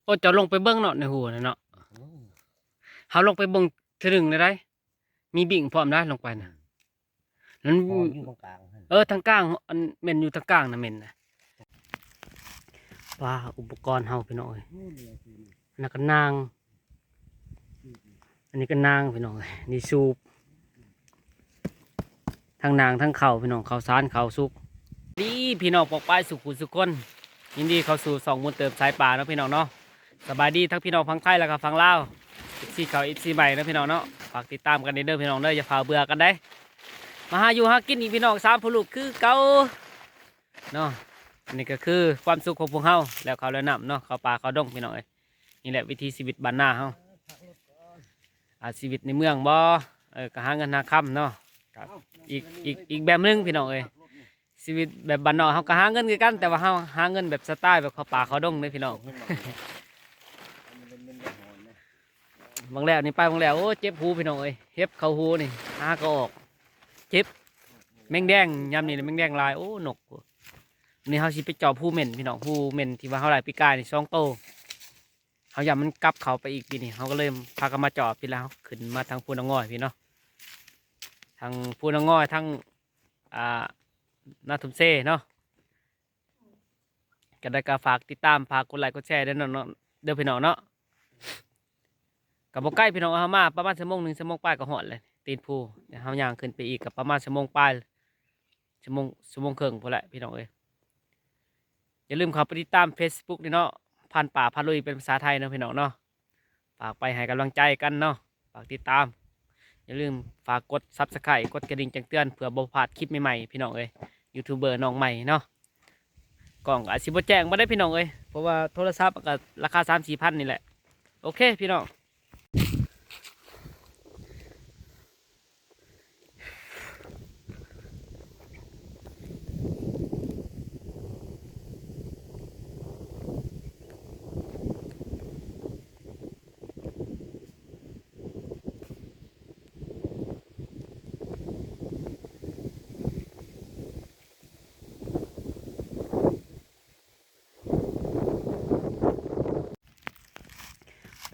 ອ້ ເຈົ້າລົງໄປເບິ່ງເນາະ ໃນຮູນັ້ນເນາະ. ໂອ້ ເຮົາລົງໄປເບິ່ງເທື່ອໜຶ່ງແລ້ວໃດ໋ ມີບິ້ງພ້ອມໄດ໋ ລົງໄປນະ. ອືມ ນັ້ນ ໂອ້ ຢູ່ກາງໆຫັ້ນ ເອີ ທາງກາງ ອັນ ແມ່ນຢູ່ທາງກາງນະ ແມ່ນນະ. ປາ ອຸປະກອນເຮົາ ພີ່ນ້ອງເອີຍ. ໂອ້ ອັນນັ້ນກໍນາງ ອັນນີ້ກໍນາງ ພີ່ນ້ອງເອີຍ. ນີ້ສູບ ທັງນາງທັງເຂົ້າ ພີ່ນ້ອງ ເຂົ້າສານເຂົ້າສຸກ. ດີພີ່ນ້ອງປ້ອງປາຍສູ່ຜູ້ສູ່ຄົນ ຍິນດີເຂົ້າສູ່ຊ່ອງບຸນເຕີມສາຍປ່າເນາະ ພີ່ນ້ອງເນາະ. ສະບາຍດີທັງພີ່ນ້ອງຝັ່ງໄທ ແລ້ວກໍຝັ່ງລາວ ເອັຟຊີເກົ່າ ເອັຟຊີໃໝ່ເນາະ ພີ່ນ້ອງເນາະ. ຝາກຕິດຕາມກັນແດ່ເດີພີ່ນ້ອງເດີ ຢ່າຟ້າວເບື່ອກັນເດ້. ມາຫາຢູ່ຫາກິນອີກ ພີ່ນ້ອງ ສາມພໍ່ລູກຄືເກົ່າເນາະ. ອັນນີ້ກໍຄືຄວາມສຸກຂອງພວກເຮົາ ແລ້ວເຂົ້າແລ້ວນ້ຳເນາະ ເຂົ້າປ່າເຂົ້າດົງ ພີ່ນ້ອງເອີຍ. ນີ້ແຫຼະວິຖີຊີວິດບ້ານນາເຮົາ ອ່າ ຊີວິດໃນເມືອງບໍ ເອີ ກໍຫາເງິນຫາຄຳເນາະ ກໍອີກ ອີກ ອີກແບບໜຶ່ງ ພີ່ນ້ອງເອີຍ. ຊີວິດແບບບ້ານນອກເຮົາກໍຫາເງິນຄືກັນ ແຕ່ວ່າເຮົາຫາເງິນແບບສະໄຕແບບເຂົ້າປ່າເຂົ້າດົງເດ້ ພີ່ນ້ອງ. ບາງແລ້ວນີ້ ໄປບາງແລ້ວ ໂອ້ ເຈັບຫູ ພີ່ນ້ອງເອີຍ. ເຫັບເຂົ້າຫູນີ້ ຫາກໍອອກ ເຈັບ. ແມງແດງ ຍາມນີ້ແມງແດງຫຼາຍ ໂອ້ ນົກ. ນີ້ເຮົາຊິໄປຈອບຫູເໝັ້ນ ພີ່ນ້ອງ ຫູເໝັ້ນທີ່ວ່າເຮົາໄດ້ປີກາຍນີ້ສອງໂຕ. ເຮົາຢ້ານມັນກັບເຂົ້າໄປອີກປີນີ້ ເຮົາກໍເລີຍພາກັນມາຈອດພີ້ແລ້ວ ເຮົາຂຶ້ນມາທາງພູນາງງ່ອຍພີ້ເນາະ ທາງພູນາງງ່ອຍ ທາງ ອ່າ ນາທຸ່ມເຊເນາະ. ກໍໄດ້ກໍຝາກຕິດຕາມ ຝາກກົດໄລກົດແຊເດີເນາະ ເນາະ ເດີພີ່ນ້ອງເນາະ. ກໍບໍ່ໄກພີ່ນ້ອງ ເຮົາມາປະມານຊົ່ວໂມງໜຶ່ງ ຊົ່ວໂມງປາຍກໍຮອດແລ້ວ ຕີນພູ. ແຕ່ເຮົາຍ່າງຂຶ້ນໄປອີກກໍປະມານຊົ່ວໂມງປາຍ ຊົ່ວໂມງ ຊົ່ວໂມງເຄິ່ງພຸ້ນແຫຼະ ພີ່ນ້ອງເອີຍ. ຢ່າລືມເຂົ້າໄປຕິດຕາມເຟສບຸກນີ້ເນາະ ພານປ່າພາລຸຍ ເປັນພາສາໄທເນາະ ພີ່ນ້ອງເນາະ. ຝາກໄປໃຫ້ກຳລັງໃຈກັນເນາະ ຝາກຕິດຕາມ. ຢ່າລືມຝາກກົດຊັບສະໄຄຣບ໌ ກົດກະດິ່ງແຈ້ງເຕືອນ ເພື່ອບໍ່ພາດຄລິບໃໝ່ໆ ພີ່ນ້ອງເອີຍ. ຢູທູບເບີນ້ອງໃໝ່ເນາະ ກ້ອງອາດຊິບໍ່ແຈ້ງປານໃດ ພີ່ນ້ອງເອີຍ ເພາະວ່າໂທລະສັບກໍລາຄາສາມສີ່ພັນນີ້ແຫຼະ. ໂອເຄ ພີ່ນ້ອງ.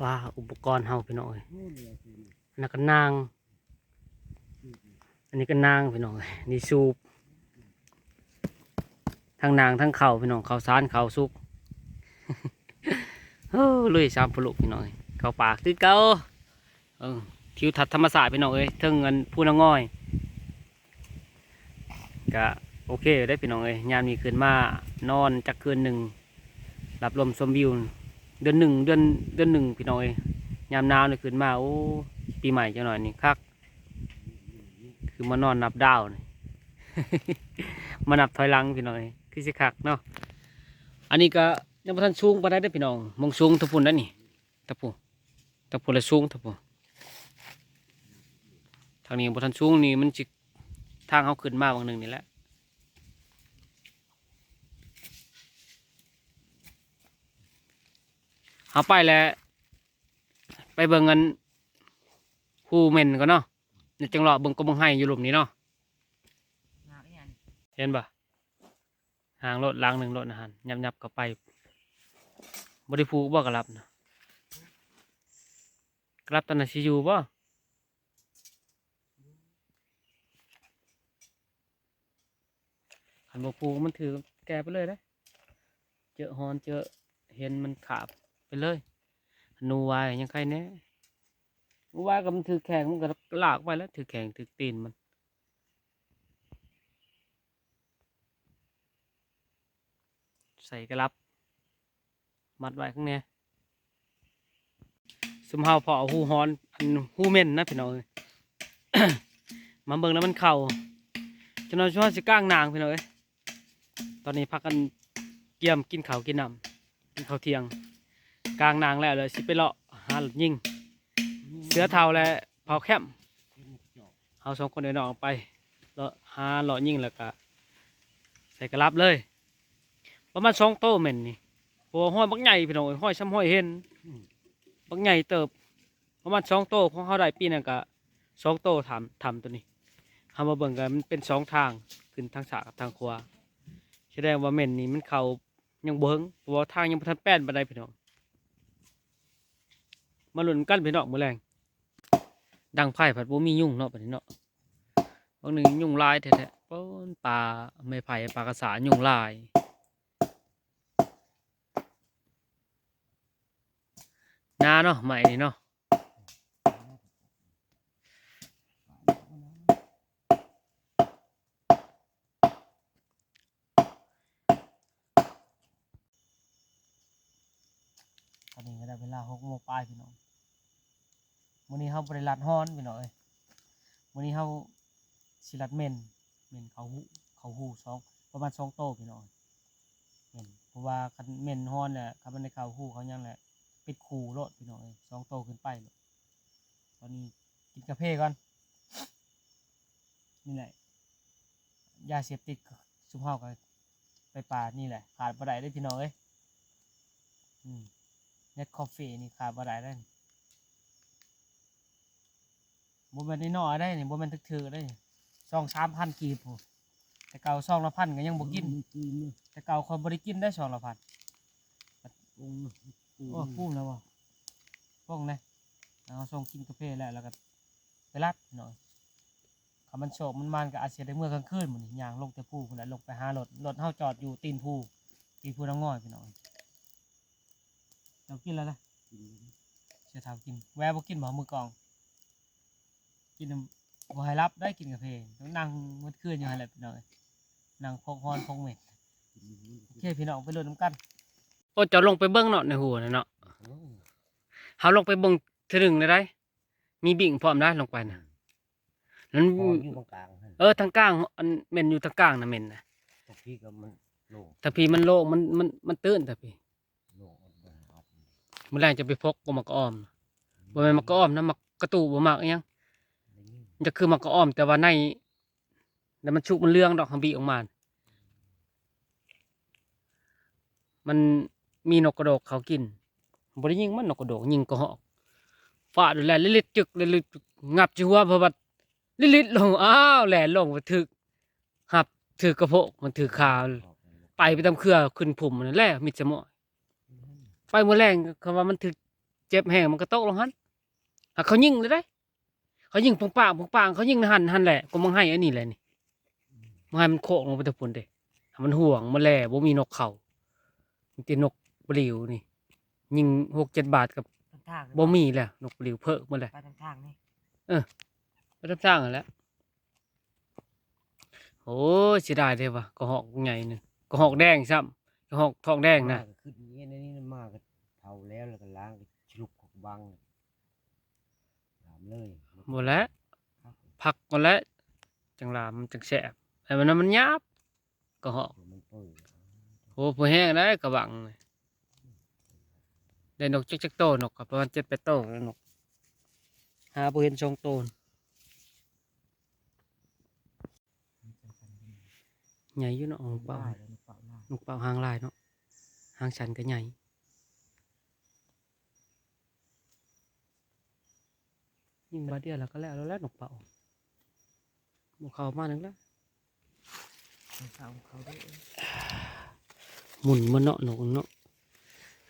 ປາ ອຸປະກອນເຮົາ ພີ່ນ້ອງເອີຍ. ອັນນັ້ນກໍນາງ ອັນນີ້ກໍນາງ ພີ່ນ້ອງເອີຍ. ນີ້ສູບ ທັງນາງທັງເຂົ້າ ພີ່ນ້ອງ ເຂົ້າສານເຂົ້າສຸກ. ໂອ້ ລຸຍສາມຜູ້ລູກ ພີ່ນ້ອງເອີຍ ເຂົ້າປ່າຄືເກົ່າ. ເອີ ທິວທັດທຳມະຊາດ ພີ່ນ້ອງເອີຍ ເທິງອັນພູນາງງ່ອຍ. ກະໂອເຄເດ້ພີ່ນ້ອງເອີຍ ຍາມນີ້ຂຶ້ນມານອນຈັກຄືນໜຶ່ງ ຮັບລົມຊົມວິວ ເດືອນໜຶ່ງ ເດືອນ ເດືອນໜຶ່ງພີ່ນ້ອງເອີຍ. ຍາມໜາວນີ້ຂຶ້ນມາ ໂອ້ ປີໃໝ່ຈັກໜ້ອຍນີ້ຄັກ ຄືມານອນນັບດາວນີ້ ມານັບຖອຍຫຼັງພີ່ນ້ອງເອີຍ ຄືຊິຄັກເນາະ. ອັນນີ້ກະຍັງບໍ່ທັນສູງປານໃດເດ້ພີ່ນ້ອງ ໝ່ອງສູງທາງພຸ້ນໄດ໋ນີ້ ທາງພຸ້ນ ທາງພຸ້ນລະສູງ ທາງພຸ້ນ. ທາງນີ້ຍັງບໍ່ທັນສູງ ນີ້ມັນຊິ ທາງເຮົາຂຶ້ນມາຫວ່າງໜຶ່ງນີ້ແຫຼະ. ເຮົາໄປແລ້ວ ໄປເບິ່ງອັນ ຫູເໝັ້ນກ່ອນເນາະ ແລ້ວຈັ່ງເລາະເບິ່ງກົກເບິ່ງໄຮ່ຢູ່ລຸ່ມນີ້ເນາະ. ເຫັນບໍ່? ຫາງລົດ ຫຼັງໜຶ່ງລົດນະຫັ້ນ ຫຍັບໆເຂົ້າໄປ. ບໍ່ໄດ້ຜູກບໍ່ກະລັບນະ? ກະລັບຕອນນັ້ນຊິຢູ່ບໍ່? ຄັນບໍ່ຜູກມັນຖືກແກ່ໄປເລີຍເດ້. ເຈີຮ້ອນເຈີເຫັນມັນຂາບໄປເລີຍ. ໜູວາຍຍັງໄຄແດ່. ໜູວາຍກໍມັນຖືກແຂ້ງ ມັນກໍລາກໄປແລ້ວ ຖືກແຂ້ງຖືກຕີນມັນ. ໃສ່ກະລັບ ມັດໄວ້ຂ້າງໃນ. ຊຸມເຮົາພໍ້ຫູຮ້ອນ ອັນ ຫູເໝັ້ນນະພີ່ນ້ອງເອີຍ. ມາເບິ່ງແລ້ວມັນເຂົ້າ. ຈັກໜ້ອຍຊຸມເຮົາຊິກາງນາງພີ່ນ້ອງເອີຍ. ຕອນນີ້ພາກັນກຽມກິນເຂົ້າກິນນ້ຳ ກິນເຂົ້າທ່ຽງ. ກາງນາງແລ້ວ ແລ້ວຊິໄປເລາະຫາຫຼອດຍິງ ເສືອເຖົ້າ ແລະ ເຜົ່າແຄມ. ເຮົາສອງຄົນເດີນອອກໄປເລາະຫາເລາະຍິງ ແລ້ວກະໃສ່ກະລັບເລີຍ. ປະມານສອງໂຕເໝັ້ນນີ້ ເພາະວ່າຮອຍບັກໃຫຍ່ພີ່ນ້ອງເອີຍ ຮອຍສ່ຳຮອຍເຫັນ ບັກໃຫຍ່ເຕີບ. ປະມານສອງໂຕ ຂອງເຮົາໄດ້ປີນັ້ນກະສອງໂຕ ຖ້ຳ ຖ້ຳໂຕນີ້. ເຮົາມາເບິ່ງກະມັນເປັນສອງທາງ ຂຶ້ນທາງຊ້າຍກັບທາງຂວາ. ສະແດງວ່າເໝັ້ນນີ້ມັນເຂົ້າ ຍັງບໍ່ເຖິງ ເພາະວ່າທາງຍັງບໍ່ທັນແປນປານໃດພີ່ນ້ອງ. ມາລຸ້ນກັນພີ່ນ້ອງ ມື້ແລງ. ດັງໄຟພັດບໍ່ມີຍຸງເນາະ ບັດນີ້ເນາະ. ບາງໜຶ່ງຍຸງຫຼາຍແທ້ໆ. ໂອ້ຍ ປ່າໄມ້ໄຜ່ ປ່າກະສາ ຍຸງຫຼາຍ. ໜາເນາະ ໄມ້ນີ້ເນາະ. ຕອນນີ້ກໍໄດ້ເວລາຫົກໂມງປາຍພີ່ນ້ອງ. ມື້ນີ້ເຮົາບໍ່ໄດ້ລັດຮອນພີ່ນ້ອງເອີຍ. ມື້ນີ້ເຮົາຊິລັດເໝັນ ເໝັນເຂົ້າຫູ ເຂົ້າຫູສອງ ປະມານສອງໂຕພີ່ນ້ອງ. ເໝັນ ເພາະວ່າຄັນເໝັນຮອນແຫຼະ ຄັນມັນໄດ້ເຂົ້າຫູເຂົ້າຫຍັງແຫຼະ ປິດຄູໂລດພີ່ນ້ອງເອີຍ ສອງໂຕຂຶ້ນໄປໂລດ. ຕອນນີ້ກິນກາເຟກ່ອນ. ນີ້ແຫຼະ ຢາເສບຕິດ ຊຸມເຮົາກໍໄປປ່ານີ້ແຫຼະ ຂາດບໍ່ໄດ້ເດ້ພີ່ນ້ອງເອີຍ. ອືມ ເນັດຄອບຟີນີ້ຂາດບໍ່ໄດ້ເດ້. ບໍ່ແມ່ນນ້ອຍໆເດ້ນີ້ ບໍ່ແມ່ນຖືກໆເດ້ນີ້ ສອງສາມພັນກີບພຸ້ນ. ແຕ່ເກົ່າຊອງລະພັນກໍຍັງບໍ່ກິນ ແຕ່ເກົ່າຂ້ອຍບໍ່ໄດ້ກິນໄດ້ຊອງລະພັນ. ໂອ້ ປຸ້ງແລ້ວບໍ່? ປົງແດ່. ເຮົາສົ່ງກິນກາເຟແລ້ວ ແລ້ວກໍໄປລັດເນາະ. ຄັນມັນໂຊກມັນໝານກໍອາດຊິໄດ້ເມືອກາງຄືນມື້ນີ້ ຍ່າງລົງແຕ່ພູພຸ້ນແຫຼະ ລົງໄປຫາລົດ ລົດເຮົາຈອດຢູ່ຕີນພູ ຕີນພູນາງງອຍພີ່ນ້ອງ. ເຈົ້າກິນແລ້ວນະ? ເສຍເຖົ້າກິນ ແວ່ບໍ່ກິນບໍ່ມື້ກອງ? ກິນ ບໍ່ໃຫ້ຫຼັບໄດ້ ກິນກາເຟ ຕ້ອງນັ່ງໝົດຄືນຢູ່ຫັ້ນແຫຼະພີ່ນ້ອງເອີຍ ນັ່ງພອກຮອນພອກເໝັນ. ໂອເຄພີ່ນ້ອງ ໄປລຸ້ນນຳກັນ. ໂອ້ ເຈົ້າລົງໄປເບິ່ງເນາະ ໃນຫົວນະເນາະ. ໂອ້ ເຮົາລົງໄປເບິ່ງເທື່ອໜຶ່ງແລ້ວໄດ໋ ມີບິ້ງພ້ອມໄດ໋ ລົງໄປນະ. ອືມ ນັ້ນ ໂອ້ ຢູ່ທາງກາງຫັ້ນ ເອີ ທາງກາງ ອັນ ແມ່ນຢູ່ທາງກາງນະ ແມ່ນນະ. ທາງພີ້ກໍມັນໂລ່ງ ທາງພີ້ມັນໂລ່ງ ມັນ ມັນ ມັນຕື້ນ ທາງພີ້. ມື້ແລງຈະໄປພົກກົກໝາກກະອອມ ບໍ່ແມ່ນໝາກກະອອມນະ ໝາກກະຕູ່ບໍ່ ໝາກອີ່ຫຍັງ ຈະຄືໝາກກະອອມ ແຕ່ວ່າໃນ ແລ້ວມັນສຸກມັນເຫຼືອງດອກ ເຮົາບີອອກມາ ມັນມີນົກກະໂດກເຂົາກິນ. ບໍ່ໄດ້ຍິງມັນ ນົກກະໂດກ ຍິງກະຮອກ ຟາດແລ້ວລິດໆ ຈຶ່ກ ລິດໆ ງັບໃສ່ຫົວ ເພິ່ນວ່າລິດໆລົງ ອ້າວ ແລ່ນລົງໄປຖືກ ຮັບຖືກກະໂພກ ມັນຖືກຂາ ໄປ ໄປຕາມເຄືອຂຶ້ນພຸ້ມນັ້ນແຫຼະ ມິດສະໝອຍ. ໄປມື້ແລງ ຄັນວ່າມັນຖືກເຈັບແຮງ ມັນກໍຕົກລົງຫັ້ນ. ຫາກເຂົາຍິງເລີຍເດ້ ເຂົາຍິງປຸ້ງປ້າງ ປຸ້ງປ້າງ ເຂົາຍິງໃນຫັ້ນ ຫັ້ນແຫຼະ ກົກໝາກໄຮອັນນີ້ແຫຼະນີ້ ໝາກໄຮມັນໂຄກລົງໄປແຕ່ພຸ້ນເດ້. ຖ້າມັນຫ່ວງ ມັນແລ່ ບໍ່ມີນົກເຂົ້າ ມີແຕ່ນົກປະລິວນີ້ ຍິງຫົກເຈັດບາດກໍ ຕາມທາງນີ້ ບໍ່ມີແລ້ວ ນົກປະລິວເພີກໝົດແຫຼະ ໄປຕາມທາງນີ້. ເອີ ໄປຕາມທາງຫັ້ນແຫຼະ. ໂອ້ຍ ເສຍດາຍແທ້ວ່າ ກະຮອກໃຫຍ່ໜຶ່ງ ກະຮອກແດງຊ້ຳ ກະຮອກທອງແດງນະ. ມາກໍຂຶ້ນນີ້ ອັນນີ້ມາກໍເຖົ້າແລ້ວ ແລ້ວກໍລ້າງ ສະຫຼຸບເຂົ້າບັງ ຫຼາມເລີຍ. ບໍ່ແຫຼະ ພັກກ່ອນແຫຼະ ຈັ່ງຫຼາມ ມັນຈັ່ງແຊບ ແຕ່ວ່ານັ້ນມັນຫຍາບ ກະຮອກ. ໂອ້ ພໍແຮງໄດ໋ ກະບັງ ໄດ້ນົກຈັກ ຈັກໂຕ ນົກກໍປະມານເຈັດແປດໂຕແລ້ວ ນົກ ຫາບໍ່ເຫັນສອງໂຕ. ໃຫຍ່ຢູ່ເນາະ ນົກເປົ້າ ນົກເປົ້າຫາງລາຍເນາະ ຫາງສັ້ນກໍໃຫຍ່. ຍິງບາດດຽວແລ້ວກໍແລ້ວແລ້ວ ນົກເປົ້າ ບໍ່ເຂົ້າມາໜຶ່ງແລ້ວ ເຂົ້າ ເຂົ້າເດ້. ໝຸນມາເນາະ ນົກເນາະ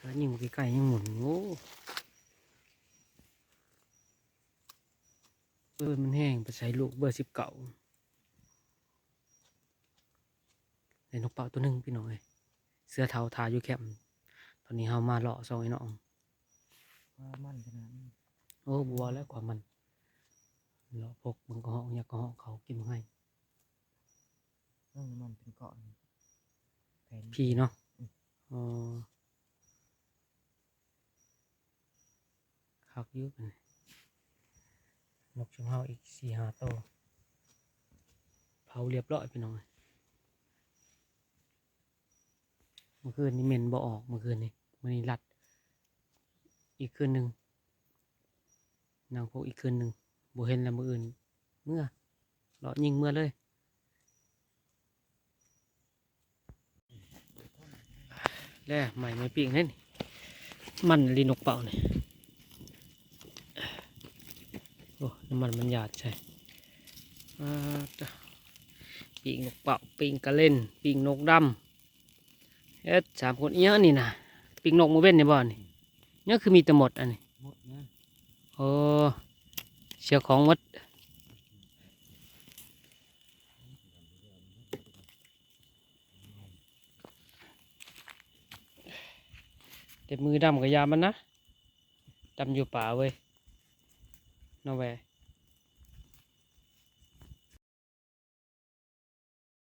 ແລ້ວຍິງໃກ້ໆຍັງໝຸນ. ໂອ້ ເບີມັນແຮງ ໄປໃສ່ລູກເບີສິບເກົ້າ. ໄດ້ນົກເປົ້າໂຕໜຶ່ງພີ່ນ້ອງເອີຍ ເສືອເທົາຖ້າຢູ່ແຄມ. ຕອນນີ້ເຮົາມາເລາະຊ່ອງໄອ້ນ້ອງ ວ່າມັນຂະໜາດນັ້ນ. ໂອ້ ບໍ່ວ່າແລ້ວ ກວ່າມັນ ເລາະພົກເບິ່ງກະຮອກ ຍັກກະຮອກເຂົາກິນໝາກໄຮ. ເອີ ມັນເປັນເກາະ ພີເນາະ. ອືມ ອໍ ຄັກຢູ່ ບັດນີ້ ນົກຊຸມເຮົາອີກສີ່ຫ້າໂຕ ເຜົາລຽບຮ້ອຍພີ່ນ້ອງເອີຍ. ມື້ຄືນນີ້ເໝັນບໍ່ອອກ ມື້ຄືນນີ້ ມື້ນີ້ລັດອີກຄືນໜຶ່ງ ນັ່ງພົກອີກຄືນໜຶ່ງ ບໍ່ເຫັນແລ້ວ ມື້ອື່ນເມືອ ເລາະຍິງເມືອເລີຍ. ແລ້ວໄມ້ ໄມ້ປີ້ງເດ້ນີ້ ມັນອີ່ຫຼີນົກເປົ້ານີ້. ໂອ້ ນ້ຳມັນມັນຫຍາດໃສ່ ອາ ຕະ ປີ້ງນົກເປົ້າ ປີ້ງກະເລັນ ປີ້ງນົກດຳ ເຮັດສາມຄົນ. ອີຫຍັງອັນນີ້ນະ ປີ້ງນົກມື້ເວັນນີ້ບໍ່ນີ້? ຍັງຄືມີແຕ່ມົດອັນນີ້ ມົດນະ. ໂອ້ ເສຍຂອງໝົດ ແຕ່ມືດຳກໍຢ່າມັນນະ ດຳຢູ່ປ່າເວີຍ ນ້ອງແວ.